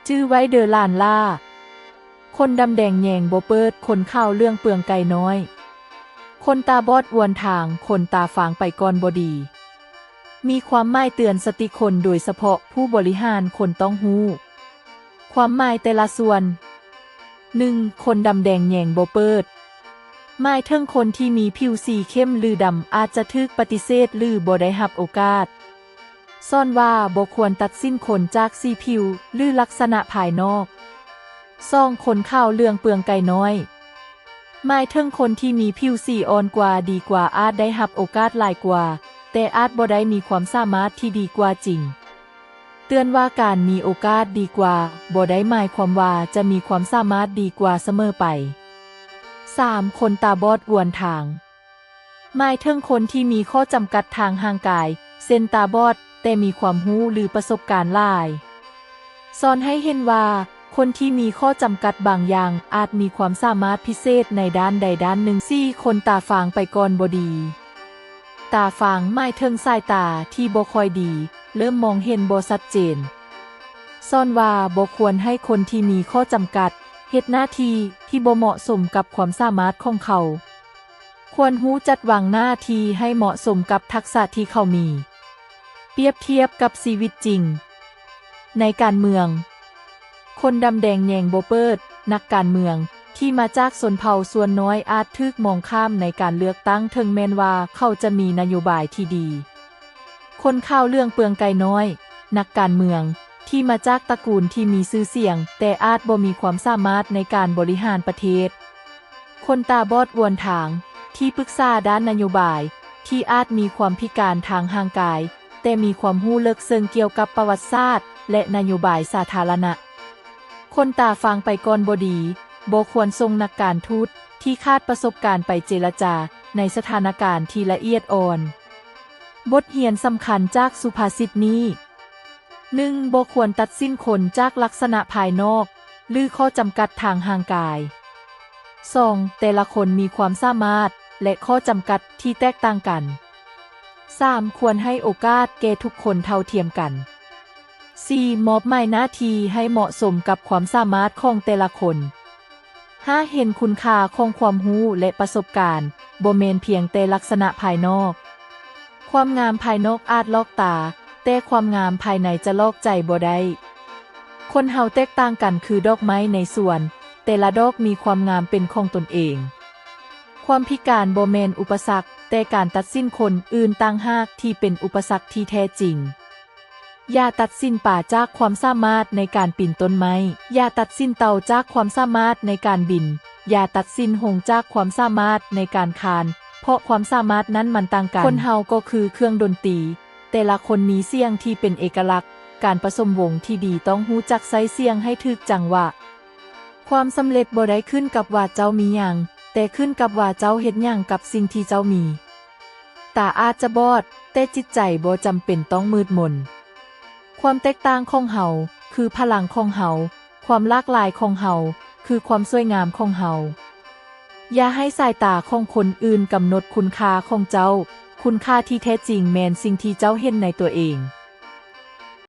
ຈື່ໄວ້ເດີຫຼານຫຼ້າ. ຄົນດຳແດງແຍງບໍ່ເປີດ, ຄົນຂາວເຫຼືອງເປືອງໄກ່ນ້ອຍ, ຄົນຕາບອດອວນທາງ, ຄົນຕາຟາງໄປກ່ອນບໍ່ດີ. ມີຄວາມໝາຍເຕືອນສະຕິຄົນ, ໂດຍສະເພາະຜູ້ບໍລິຫານຄວນຕ້ອງຮູ້ຄວາມໝາຍແຕ່ລະສ່ວນ. ໜຶ່ງ, ຄົນດຳແດງແຍງບໍ່ເປີດ ໝາຍເຖິງຄົນທີ່ມີຜິວສີເຂັ້ມ ຫຼື ດຳ ອາດຈະຖືກປະຕິເສດ ຫຼື ບໍ່ໄດ້ຮັບໂອກາດ. ສອນວ່າບໍ່ຄວນຕັດສິນຄົນຈາກສີຜິວ ຫຼື ລັກສະນະພາຍນອກ. ສອງ, ຄົນຂາວເຫຼືອງເປືອງໄກ່ນ້ອຍ ໝາຍເຖິງຄົນທີ່ມີຜິວສີອ່ອນກວ່າ, ດີກວ່າ, ອາດໄດ້ຮັບໂອກາດຫຼາຍກວ່າ, ແຕ່ອາດບໍ່ໄດ້ມີຄວາມສາມາດທີ່ດີກວ່າຈິງ. ເຕືອນວ່າການມີໂອກາດດີກວ່າ ບໍ່ໄດ້ໝາຍຄວາມວ່າຈະມີຄວາມສາມາດດີກວ່າສະເໝີໄປ. ສາມ, ຄົນຕາບອດອວນທາງ ໝາຍເຖິງຄົນທີ່ມີຂໍ້ຈຳກັດທາງຮ່າງກາຍ ເຊັ່ນ ຕາບອດ ແຕ່ມີຄວາມຮູ້ ຫຼື ປະສົບການຫຼາຍ. ສອນໃຫ້ເຫັນວ່າ ຄົນທີ່ມີຂໍ້ຈຳກັດບາງຢ່າງອາດມີຄວາມສາມາດພິເສດໃນດ້ານໃດດ້ານໜຶ່ງ. ສີ່, ຄົນຕາຟາງໄປກ່ອນບໍ່ດີ. ຕາຟາງໝາຍເຖິງສາຍຕາທີ່ບໍ່ຄ່ອຍດີ, ເລີ່ມມອງເຫັນບໍ່ຊັດເຈນ. ສອນວ່າບໍ່ຄວນໃຫ້ຄົນທີ່ມີຂໍ້ຈຳກັດ ເຮັດໜ້າທີ່ທີ່ບໍ່ເໝາະສົມກັບຄວາມສາມາດຂອງເຂົາ. ຄວນຮູ້ຈັດວາງໜ້າທີ່ໃຫ້ເໝາະສົມກັບທັກສະທີ່ເຂົາມີ. ປຽບທຽບກັບຊີວິດຈິງໃນການເມືອງ, ຄົນດຳແດງແຍງບໍ່ເປີດ, ນັກການເມືອງທີ່ມາຈາກຊົນເຜົ່າສ່ວນນ້ອຍອາດຖືກມອງຂ້າມໃນການເລືອກຕັ້ງ ເຖິງແມ່ນວ່າເຂົາຈະມີນະໂຍບາຍທີ່ດີ. ຄົນຂາວເຫຼືອງເປືອງໄກ່ນ້ອຍ, ນັກການເມືອງທີ່ມາຈາກຕະກູນທີ່ມີຊື່ສຽງ ແຕ່ອາດບໍ່ມີຄວາມສາມາດໃນການບໍລິຫານປະເທດ. ຄົນຕາບອດອວນທາງ, ທີ່ປຶກສາດ້ານນະໂຍບາຍ ທີ່ອາດມີຄວາມພິການທາງຮ່າງກາຍ ແຕ່ມີຄວາມຮູ້ເລິກເຊິ່ງກ່ຽວກັບປະຫວັດສາດ ແລະ ນະໂຍບາຍສາທາລະນະ. ຄົນຕາຟາງໄປກ່ອນບໍ່ດີ, ບໍ່ຄວນສົ່ງນັກການທູດທີ່ຂາດປະສົບການໄປເຈລະຈາໃນສະຖານະການທີ່ລະອຽດອ່ອນ. ບົດຮຽນສຳຄັນຈາກສຸພາສິດນີ້. ໜຶ່ງ, ບໍ່ຄວນຕັດສິນຄົນຈາກລັກສະນະພາຍນອກ ຫຼື ຂໍ້ຈຳກັດທາງຮ່າງກາຍ. ສອງ, ແຕ່ລະຄົນມີຄວາມສາມາດ ແລະ ຂໍ້ຈຳກັດທີ່ແຕກຕ່າງກັນ. ສາມ, ຄວນໃຫ້ໂອກາດແກ່ທຸກຄົນເທົ່າທຽມກັນ. ສີ່, ມອບໝາຍໜ້າທີ່ໃຫ້ເໝາະສົມກັບຄວາມສາມາດຂອງແຕ່ລະຄົນ. ຫ້າ, ເຫັນຄຸນຄ່າຂອງຄວາມຮູ້ ແລະ ປະສົບການ, ບໍ່ແມ່ນພຽງແຕ່ລັກສະນະພາຍນອກ. ຄວາມງາມພາຍນອກອາດຫຼອກຕາ, ແຕ່ຄວາມງາມພາຍໃນຈະຫຼອກໃຈບໍ່ໄດ້. ຄົນເຮົາແຕກຕ່າງກັນຄືດອກໄມ້ໃນສວນ, ແຕ່ລະດອກມີຄວາມງາມເປັນຂອງຕົນເອງ. ຄວາມພິການບໍ່ແມ່ນອຸປະສັກ, ແຕ່ການຕັດສິນຄົນອື່ນຕ່າງຫາກທີ່ເປັນອຸປະສັກທີ່ແທ້ຈິງ. ຢ່າຕັດສິນປາຈາກຄວາມສາມາດໃນການປີນຕົ້ນໄມ້. ຢ່າຕັດສິນເຕົ່າຈາກຄວາມສາມາດໃນການບິນ. ຢ່າຕັດສິນຫົງຈາກຄວາມສາມາດໃນການຄານ, ເພາະຄວາມສາມາດນັ້ນມັນຕ່າງກັນ. ຄົນເຮົາກໍຄືເຄື່ອງດົນຕີ, ແຕ່ລະຄົນມີສຽງທີ່ເປັນເອກະລັກ. ການປະສົມວົງທີ່ດີຕ້ອງຮູ້ຈັກໃຊ້ສຽງໃຫ້ຖືກຈັງຫວະ. ຄວາມສຳເລັດບໍ່ໄດ້ຂຶ້ນກັບວ່າເຈົ້າມີຫຍັງ, ແຕ່ຂຶ້ນກັບວ່າເຈົ້າເຮັດຫຍັງກັບສິ່ງທີ່ເຈົ້າມີ. ຕາອາດຈະບອດ, ແຕ່ຈິດໃຈບໍ່ຈຳເປັນຕ້ອງມືດມົນ. ຄວາມແຕກຕ່າງຂອງເຮົາ ຄືພະລັງຂອງເຮົາ, ຄວາມຫຼາກຫຼາຍຂອງເຮົາ ຄືຄວາມສວຍງາມຂອງເຮົາ. ຢ່າໃຫ້ສາຍຕາຂອງຄົນອື່ນກຳນົດຄຸນຄ່າຂອງເຈົ້າ. ຄຸນຄ່າທີ່ແທ້ຈິງແມ່ນສິ່ງທີ່ເຈົ້າເຫັນໃນຕົວເອງ.